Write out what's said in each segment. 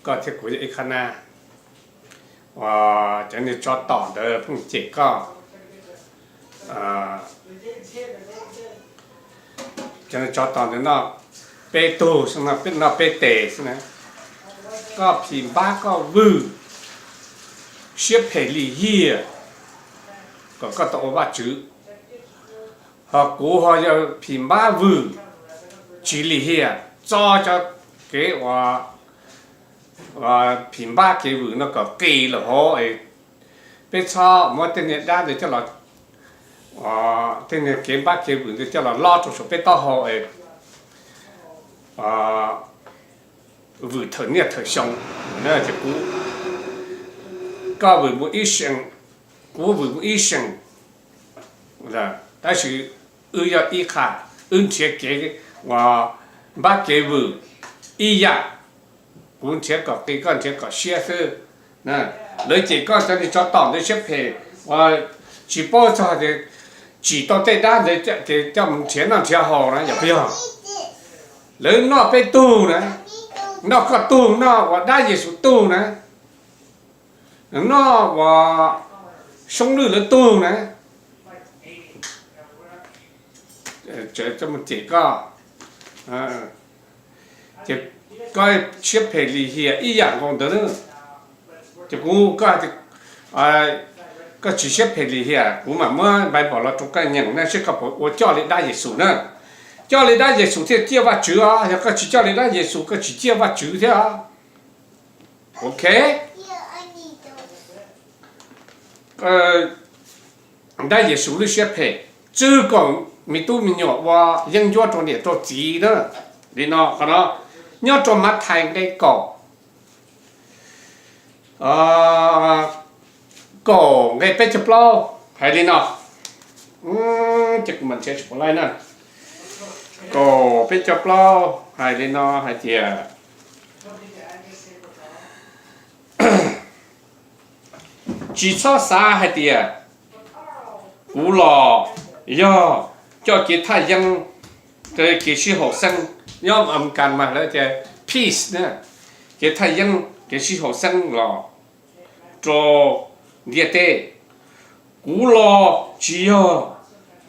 Koj thiab kuv yog ib qhab nab, cov niag tsov tom ntawd pheej cem koj. Cov niag tsov tom ntawd noj peb tug xwb, noj peb tes xwb na. Koj phim npab koj vwm, siab phem lim hiam, kom koj tau ua Vajtswv. Ho kuv ho yog phim npab vwm, tsis lim hiam, txo cov kev uas phim npab kev vwm no kom qis lawm hauv es peb txhob muab tej niag dab ntawd coj los, tej niag kev npab kev vwm ntawd coj los lob rau saum peb taub hau es vwm thawm niaj thawm xyoo. Ces kuv, koj vwm mus ib seem, kuv vwm mus ib seem, tab sis wb yog ib qha, wb nrhiav kev uas npab kev vwm ib yam. Kuv nrhiav kom qis, koj nrhiav kom siab xwb. Lawv cem koj cov niag tsov tom ntawd siab phem, tsis paub txog tias tsim tau tej dab ntawd ces coj mus nrhiav noj nrhiav haus na, yog puas yog? Lawv noj peb tug na, noj koj tug, noj uas dab Yexus tug na, noj uas soob lwj lawv tug na. Cem koj, ces koj siab phem lim hiam ib yam nkaus ntawd na. Ces kuv, koj, koj tsis siab phem lim hiam, kuv mam muab Bible los rau koj nyeem na, seb koj puas ua coj li dab Yexus na. Coj li dab Yexus thiaj ciaj Vajtswv os, yog koj tsis coj li dab Yexus koj tsis ciaj Vajtswv thiab os. Ok. Dab Yexus lub siab phem txwv kom me tub me nyuam ua yeeb ncuab rau niam rau txiv na. Li no, qhov no nyob rau Mathais nqe kaum, kaum nqe peb caug plaub hais li no. Ces kuv mam nrhiav tsis pom laij na. Kaum peb caug plaub hais li no hais tias, tsis txhob xav hais tias kuv los yog coj kev thaj yeeb, kev sib haum xeeb, nyob Amelikas mas lawv tias peace na, kev thaj yeeb kev sib haum xeeb los rau ntiaj teb. Kuv los tsis yog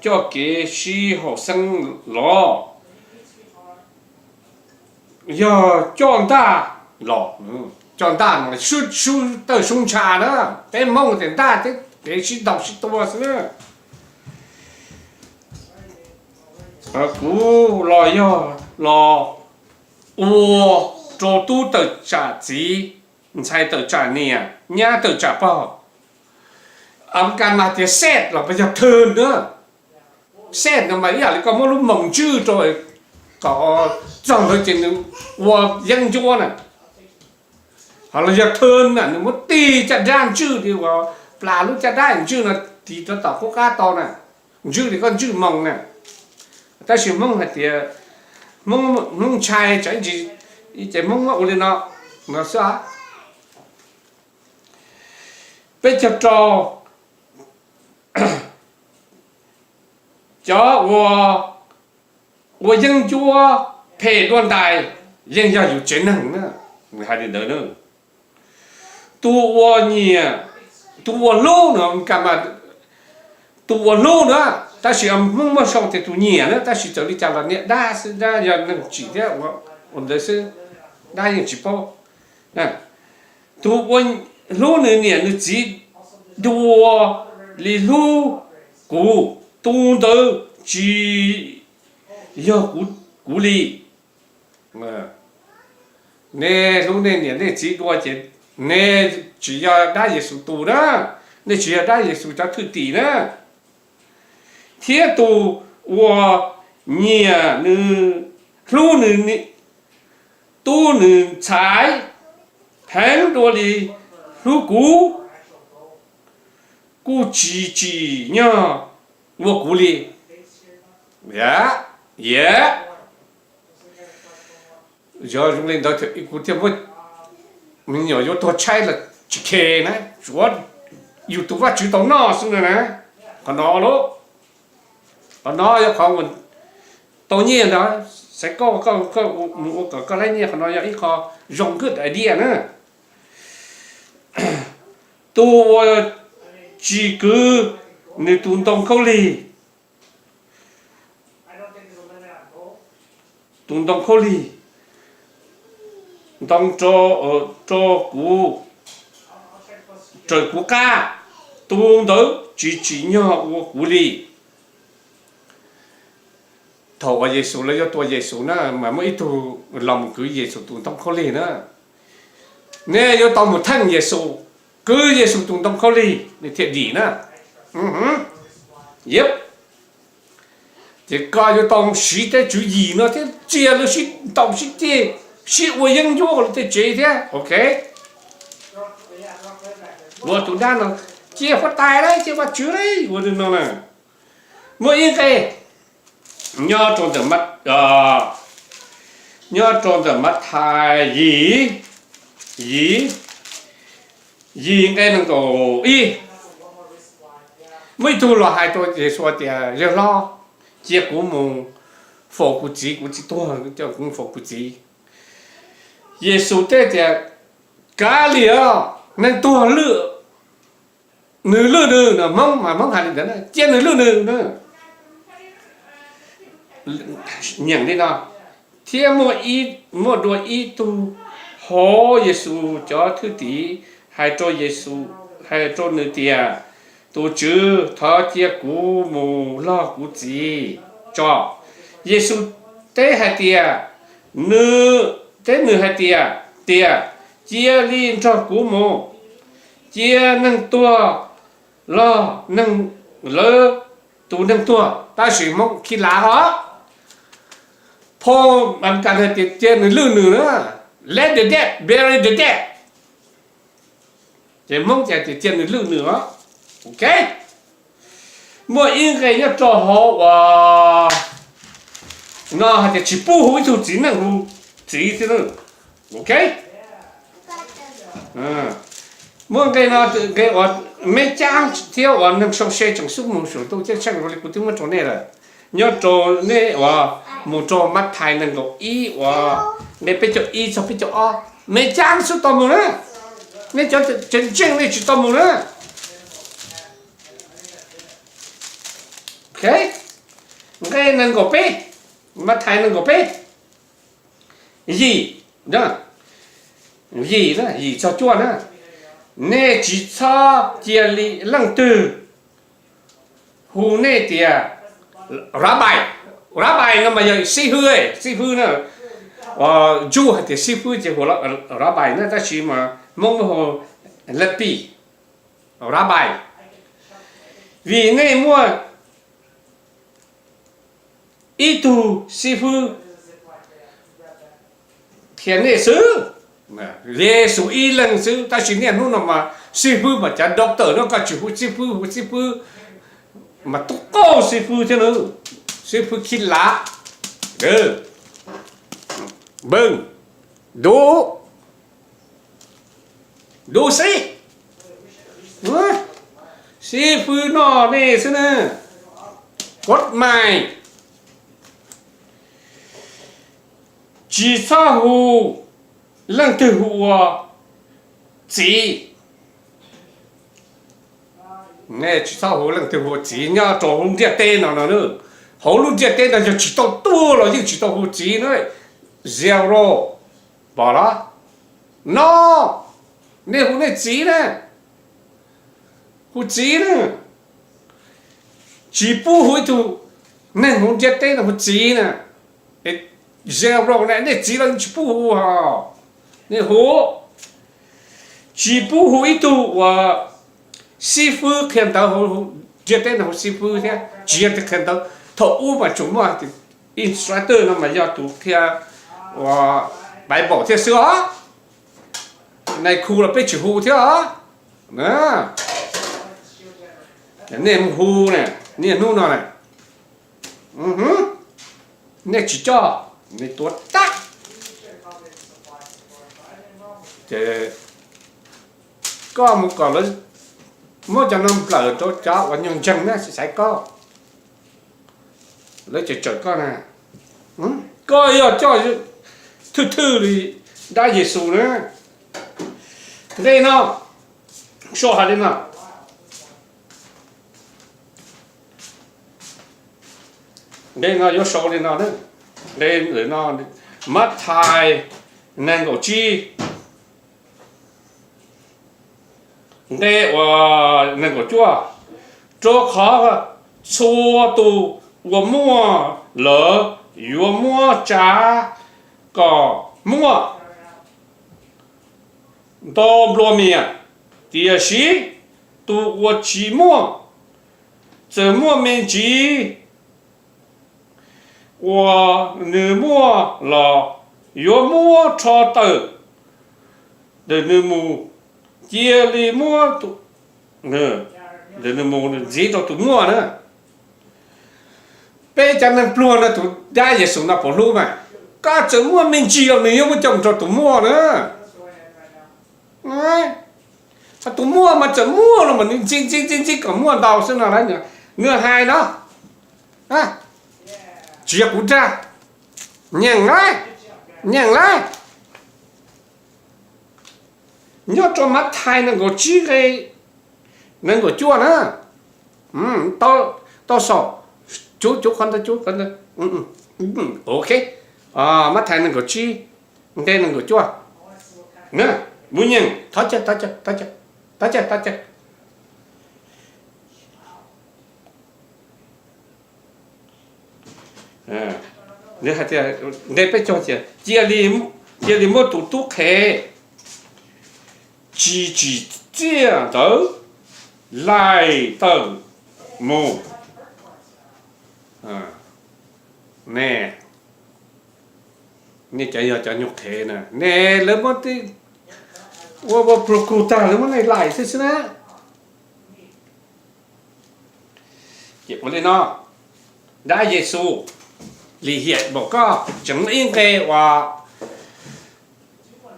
coj kev sib haum xeeb los, yog coj ntaj los. Coj ntaj no sub tawj sub ntsha na, peb Hmoob tias ntaj, kev sib ntaus sib tua xwb na. Kuv los yog los ua rau tub tawm tsam txiv, ntxhais tawm tsam niam, nyab tawm tsam pog. Amelikas mas tias set los puas yog turn na. Set no mas ib yam li koj muab lub moos ntswj rau kom txog ntawd ces nws ua yeeb ncuab na. Ho los yog turn na, nws muab tig caj dab ntswj li uas plas lub caj dab ntswj no tig rau tom qub qab tau na, ntswj li koj ntswj moos na. Tab sis Hmoob hais tias, Hmoob ntshai tsam ib ntsis ces Hmoob muab ua li no, no xwb. Peb caug rau, cov uas ua yeeb ncuab phem dua ntais yeej yog yus tsev neeg na, nws hais li ntawd na. Tus uas nyiam, tus uas hlub no, tus uas hlub na, tab sis Hmoob muaj sau tias tus nyiam na, tab sis txawm li cas los niam dab xwb, dab yog neeg tsim thiab ua ntawd xwb, dab yeej tsis paub. Tus uas hlub nws niam nws txiv dua li hlub kuv, tus ntawd tsis yog kuv li. Nej hlub nej niam nej txiv dua ces nej tsis yog dab Yexus tus na, nej tsis yog dab Yexus cov thwj tim na. Thiab tus uas nyiam nws, hlub nws tub nws ntxhais heev dua li hlub kuv, kuj tsis tsim nyog ua kuv li. Yog zoo li ntawd kuv thiaj muab me nyuam yuav tuag tshaib los tsis khe na, tsuav yus tus Vajtswv tau noj xwb na. Qhov no lauj, qhov no yog qhov uas tau nyiaj ntag. Xaiv koj, koj mus ua kom koj laib nyiaj, qhov no yog ib qho zoo, good idea na. Tus uas tsis kwv nws tus ntoo khaub lig, tus ntoo khaub lig, ntoo rau kuv, raws kuv qab, tus ntawd tsis tsim nyog ua kuv li. Thaum uas Yexus lawv yuav tua Yexus na, mas muaj ib tug los mus kwv Yexus tus ntoo khaub lig na. Nej yuav tau mus theej Yexus, kwv Yexus tus ntoo khaub lig nws thiaj dim na. Yep. Ces koj yuav tau siv tej tswv yim no thiab cia lawv sib ntaus sib ceg, sib ua yeeb ncuab lawv tej tsev thiab, ok. Ua tus dab no, cia huab tais lauj, cia Vajtswv lauj, ua li no na. Muaj ib nqe nyob rau ntawm, nyob rau ntawm Mathais yim, yim, yim nqe nees nkaum ib. Muaj ib tug los hais rau Yexus tias, Yawg hlob, cia kuv mus faus kuv txiv, kuv txiv tuag, cia kuv mus faus kuv txiv. Yexus teb tias, Kav liam, neeg tuag lwj, nws lwj nws, Hmoob mas Hmoob hais li ntawd, cia nws lwj nws. Nyeem li no, thiab muaj dua ib tug hauv Yexus cov thwj tim hais rau Yexus, hais rau nws tias, Tus Tswv, thov cia kuv mus log kuv txiv tso. Yexus teb hais tias, nws, teb nws hais tias, tias, Cia li nrog kuv mus, cia neeg tuag log neeg, lawv tus neeg tuag. Tab sis Hmoob khi lav os, phau Amelikas hais tias cia nws lwj nws na, let the dead bury the dead. Ces Hmoob ces tias cia nws lwj nws os. Ok. Muaj ib nqe nyob rau hauv uas no hais tias tsis pub hu ib tug txiv neej hu txiv thiab. Ok. Muaj nqe no, nqe uas me cab thiab uas neeg sau se tseem xub mus saum ntuj ceeb tsheej li kuv twb muab rau nej lawm. Nyob rau nej uas mus rau Mathais nees nkaum ib uas nqe peb caug ib txog peb caug ob, me cab xub tau mus na. Nej cov tseem ntseeg nej tsis tau mus na. Ok, nqe nees nkaum peb, Mathais nees nkaum peb, yim, yim, yim txog cuaj na. Nej tsis txhob cia li leej twg hu nej tias Rabbi. Rabbi no mas yog xib fwb, xib fwb na. Jew hais tias xib fwb ces hu Rabbi na, tab sis mas Hmoob hu Lepi, Rabbi. Vim nej muaj ib tug xib fwb qhia nej xwb, Yexus ib leeg xwb. Tab sis niaj hnub no mas xib fwb mas cov doctor no koj tsis hu xib fwb, hu xib fwb mas tub qauj xib fwb thiab na, xib fwb khib lav. Npawg, dub, dub xib, xib fwb noj nej xwb na. Kod mais, tsis txhob hu leej twg hu ua txiv. Nej tsis txhob hu leej twg hu ua txiv nyob rau lub ntiaj teb no no. Hauv lub ntiaj teb no yog tsis tau tuag los yeej tsis tau hu txiv na. Zero, pom los? No, nej hu nej txiv na, hu txiv na. Tsis pub hu ib tug neeg hauv ntiaj teb no hu txiv na. Zero ne, nej txiv los tsis pub hu os. Nej hu, tsis pub hu ib tug uas xib fwb qhia ntawv hauv ntiaj teb no hu xib fwb thiab tsis yog tias qhia ntawv. Thaum ub mas tsuas muaj instructor no mas yog tus qhia uas Bible thiab xwb os. Nais khu los peb tsis hu thiab os. Nej mus hu na, niaj hnub no na, nej tsis coj, nej tuav tag. Ces koj mus kom lawv muab cov no nplawm rau cov uas nyuag ntseeg na, xaiv koj, lawv tseem tsawm koj na. Koj yog coj thwj thwj li dab Yexus na. Nqe no, sau hais li no. Nqe no yuav sau li no, nqe no, Mathais nees nkaum tsib, nqe uas nees nkaum cuaj, rau qhov txhua tus uas muaj lawm yuav muab tsa kom muaj ntau nplua mias, tiam sis tus uas tsis muaj, txawm muaj me ntsis uas nws muaj los yuav muab rho tawm ntawm nws mus, cia li muab ntawm nws mus ntxiv rau tus muaj na. Peb cov neeg pluag no tus dab Yexus no puas hlub mas, koj txawm muaj me ntsis los nws yuav muab coj mus rau tus muaj na. Tus muaj mas txawm muaj los mas nws ntxi ntxi ntxi ntxi kom muaj ntau xwb no. Nws hais no, tsis yog kuv dag, nyeem lauj, nyeem lauj. Nyob rau Mathais nees nkaum tsib nqe nees nkaum cuaj na. Tau saum, cuv cuv qhov ntawd, cuv qhov ntawd. Ok, Mathais nees nkaum tsib nqe nees nkaum cuaj. Mus nyeem, thov caw, thov caw, thov caw, thov caw. Nqe peb caug tias, cia li muab tus tub qhe tsis tsim txiaj ntawd laim tawm mus. Ne, nej cov yog cov nyuag qhev na, ne lawv muab, ua ua prog tag lawv muab nej laim xwb xwb na. Ces ua li no, dab Yexus lim hiam npaum koj, tseem muaj ib nqe uas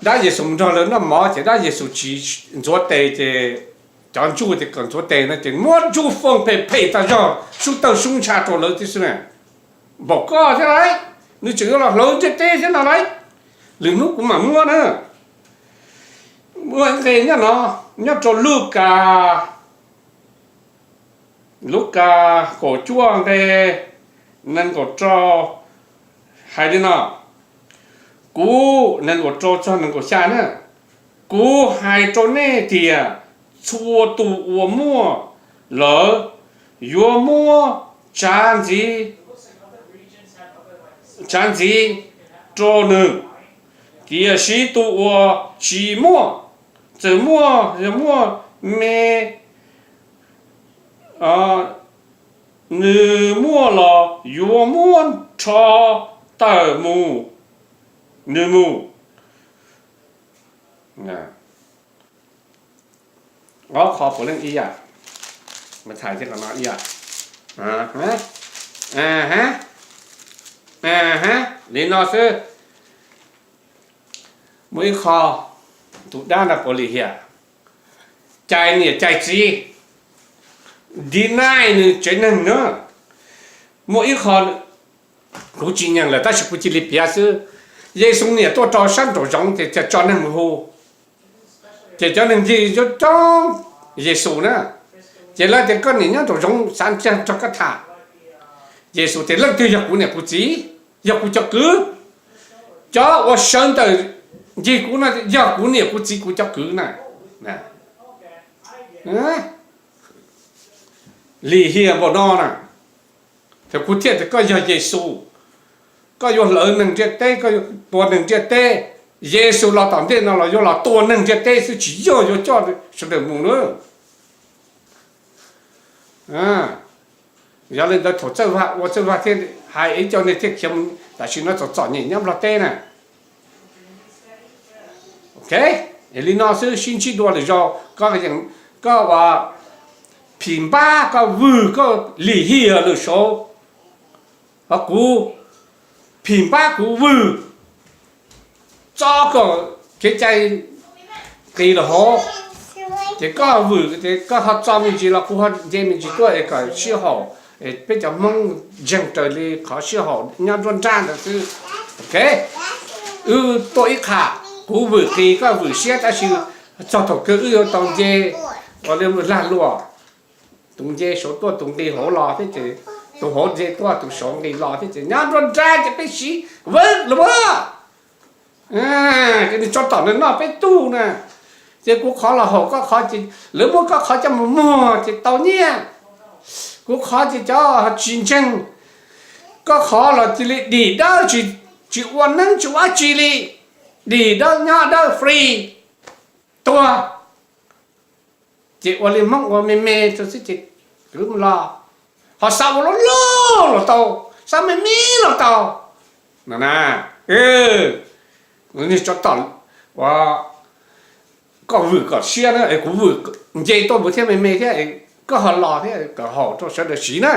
dab Yexus nrog lawv noj mov ces dab Yexus tsis ntxuav tes ces cov ntsuj ces kom ntxuav tes no ces muab ntsuj foom phem phem tag zog sub tawg sub ntsha rau lawv tib si na. Npaum koj thiab lauj, nws tseem yuav los hlawv ntiaj teb thiab no lauj. Lwm hnub kuv mam muab na. Muaj nqe nyob no, nyob rau Lukas, Lukas kaum cuaj nqe nees nkaum rau, hais li no, kuv, nees nkaum rau txog nees nkaum xya na, kuv hais rau nej tias txhua tus uas muaj lawm yuav muab tsav ntxiv, tsav ntxiv rau nws, tiam sis tus uas tsis muaj, txawm muaj, yog muaj me nws muaj los yuav muab rho tawm mus, nws mus. Ob qho puav leej ib yam, mas txhais thiab qhov no ib yam. Li no xwb. Muaj ib qho, tus dab no puav lim hiam, cais niam cais txiv, deny nws tsev neeg na. Muaj ib qho kuv tsis nyeem lawm tab sis kuv cia li piav xwb. Yexus niam tuaj rau sab nraum zoov ces tso neeg mus hu, ces cov neeg ncig coob coob Yexus na, ces lawv tias koj niam nyob nraum zoov xav nrog koj tham. Yexus tias leej twg yog kuv niam kuv txiv, yog kuv cov kwv, cov uas sawv ntawm ncig kuv no yog kuv niam kuv txiv kuv cov kwv na. Lim hiam npaum no na, ces kuv thiaj tias koj yog Yexus, koj yuav hlawv neeg ntiaj teb, koj yuav tua neeg ntiaj teb. Yexus los tom ntej no los yuav los tua neeg ntiaj teb xwb tsis yog yuav coj sawv daws mus na. Yog li ntawd thaum Txawj Vaj ua Txawj Vaj thiaj hais ib co neeg thiaj khiav mus, tam sim no txom txom nyem nyob Nplog teb na. Ok, li no xwb sib ntsib dua lwm zaus, koj ua phim npab koj vwm koj lim hiam lwm zaus, ho kuv phim npab kuv vwm txo kom kev cai qis lawm hauv, ces koj vwm ces koj ho txo me ntsis los kuv ho nce me ntsis tuaj es kom sib haum. Peb cov Hmoob ntseeg raws li qhov sij hawm nyob nruab nrab ntawd xwb. Ok, wb tuaj ib qho, kuv vwm qis koj vwm siab tab sis txog thaum kawg wb yuav tau nce ua li lag luam, tus nce saud tuaj tus nqis hauv los thiab ces tus hauv nce tuaj tus saud nqis los thiab ces nyob nruab nrab ces peb siv vwm los. Ces nws tso tom nws noj peb tug na. Ces kuv qhov los haum koj qhov ces lawv muab koj qhov coj mus muag ces tau nyiaj. Kuv qhov ces cov tsis ntseeg, koj qhov los cia li dim dawb, tsis ua neeb tsis ua dab tsi li, dim dawb nyob dawb free tuag. Ces ua li Hmoob ua me me rau xwb ces kwv los, ho xav ua loj loj los tau, xav me me los tau no na. Tso tom ua, koj vwm kom siab na, kuv vwm nce tuaj mus thiab me me thiab, koj ho los thiab kom haum rau sawv daws siv na.